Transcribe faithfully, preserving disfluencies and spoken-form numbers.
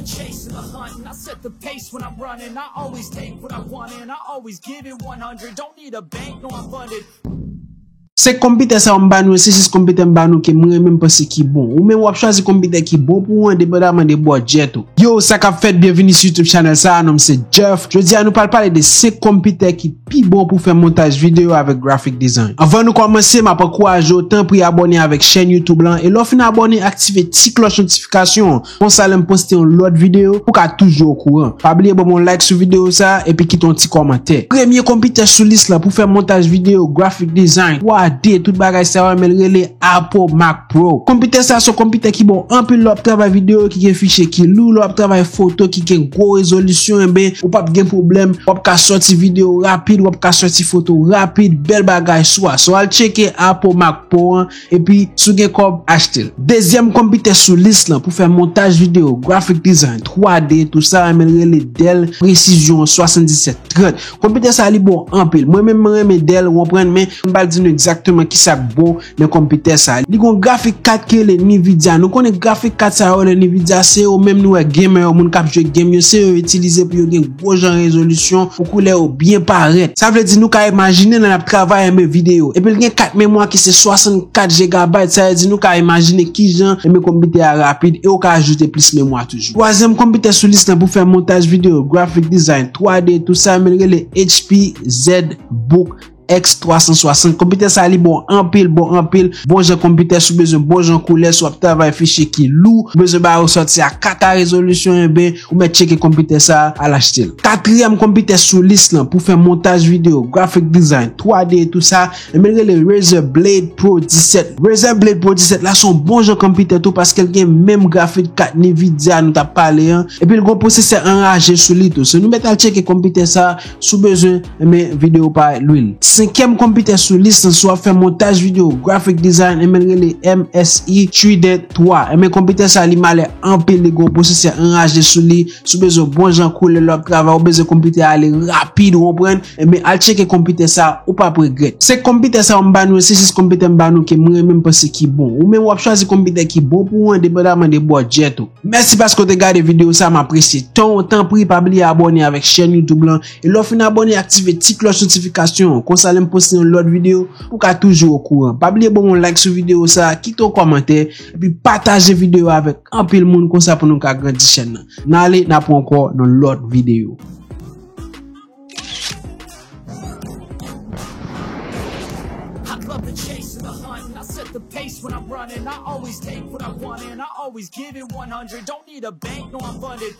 Chasing the hunt, and I set the pace when I'm running. I always take what I want, and I always give it one hundred. Don't need a bank, no, I'm funded. Se konpitè sa yo m ba nou, se sis konpitè m ba nou ke mwen menm m panse ki bon. Ou menm w ap chwazi konpitè ki bon pou ou endepandaman de bòdjèt ou. Yo, sa k ap fèt? Byenvini sou YouTube channel sa a, non m se Jeff. Jodi a nou pral pale de senk konpitè ki pi bon pou fè montaj videyo avèk graphic design. Anvan nou kòmanse, m ap ankouraje w, tanpri abòne avèk chèn YouTube lan, e lè w fin abòne, aktive ti klòch notifikasyon an. Konsa lè m poste yon lòt videyo, ou ka toujou okouran. Pa bliye ban m yon like sou videyo sa a, epi kite yon ti kòmantè. Premye konpitè sou lis lan pou fè montaj videyo, graphic design, twa D, tout bagay sa yo, men l rele Apple Mac Pro. Konpitè sa a se yon konpitè ki bon anpil lè w ap travay videyo, ki gen fichye ki lou, lè w ap travay foto ki gen gwo rezolisyon, enben, ou p ap gen pwoblèm, w ap ka sòti videyo rapid, w ap ka sòti foto rapid, bèl bagay sou a. So, al tcheke Apple Mac Pro an, epi si w gen kòb, achte l. Dezyèm konpitè sou lis lan pou fè montaj videyo, graphic design, twa D, tou sa, men l rele Dell Precision swasanndisèt trant. Konpitè sa a li bon anpil. Mwen menm mwen renmen Dell, ou konprann, men m pral di nou egzakteman kisa k bon nan konpitè sa a. Li gon grafik kat ki rele Nvidia. Nou konnen grafik kat sa yo rele Nvidia, se yo menm nou wè gamer yo, moun k ap jwe game yo, se yo itilize pou yo gen gwo jan rezolisyon, pou koulè yo byen parèt. Sa vle di nou ka imajine lè n ap travay enben videyo. Epi l gen kat memwa ki se swasannkat gigabyte, sa vle di nou ka imajine kijan enben konpitè a rapid e ou ka ajoute plis memwa toujou. Twazyèm konpitè sou lis lan pou fè montaj videyo, graphic design, twa D, tou sa, men l rele H P ZBook X twa san swasant. Konpitè sa a li bon anpil, bon anpil, bon jan konpitè, si w bezwen bon jan koulè, si w ap travay fichye ki lou, ou bezwen bagay yo sòti a kat K rezolisyon, enben, ou mèt tcheke konpitè sa a, al achte l. Katriyèm konpitè sou lis lan pou fè montaj videyo, graphic design, twa D, tou sa, enben l rele Razer Blade Pro disèt. Razer Blade Pro disèt la se yon bon jan konpitè tou paske l gen menm grafik kat Nvidia nou t ap pale an, epi l gon pwosesè anraje sou li tou. So nou mèt al tcheke konpitè sa a, si w bezwen, enben, videyo pa lwil. Senkyèm konpitè sou lis lan, si w ap fè montaj videyo, graphic design, enben, l rele M S I Trident twa. Enben, konpitè sa a, li malè anpil, li gon pwosesè anraje sou li. Si w bezwen bon jan koulè lè w ap travay, ou bezwen konpitè a ale rapid, ou konprann? Enben, al tcheke konpitè sa a, ou p ap regrèt. Se konpitè sa yo m ba nou, se sis konpitè m ba nou ke mwen menm m panse ki bon. Ou menm w ap chwazi konpitè ki bon pou ou, endepandaman de bòdjèt ou. Mèsi paske w te gade videyo sa, m apresye tan w. Tanpri, pa bliye abòne avèk chèn YouTube lan. E lè w fin abòne, aktive ti klòch notifikasyon an. Konsa, lè m poste yon lòt videyo, ou ka toujou okouran. Pa bliye ban m yon like sou videyo sa, kite yon kòmantè, epi pataje videyo avèk anpil moun, konsa pou nou ka grandi chèn nan. N ale, n ap wè ankò nan lòt videyo. I love the chase and the hunt, and I set the pace when I'm running. I always take what I want, and I always give it one hundred. Don't need a bank, no, I'm funded.